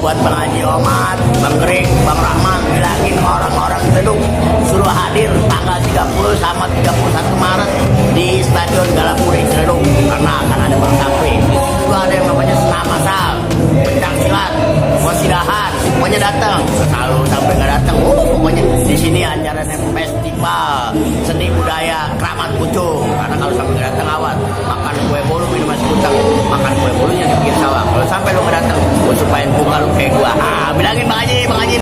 buat Bang Haji Omar, Bang Gering, Bang Rahman, bilangin orang-orang Gedung suruh hadir tanggal 30 sama 31 Maret di Stadion Galapuri Gedung karena akan ada Bang Sampai. Itu ada yang namanya senam masal, pencak silat, kosidahan, semuanya datang. Kalau sampai nggak datang, pokoknya di sini acara festival seni budaya Keramat Pucung. Karena kalau sampai nggak datang awan, makan kue bolu, minum es kutang, makan kue bolunya di pinggir sawah. Kalau sampai lo nggak datang, gue supaya buka lo kayak gua. Bilangin Bang Haji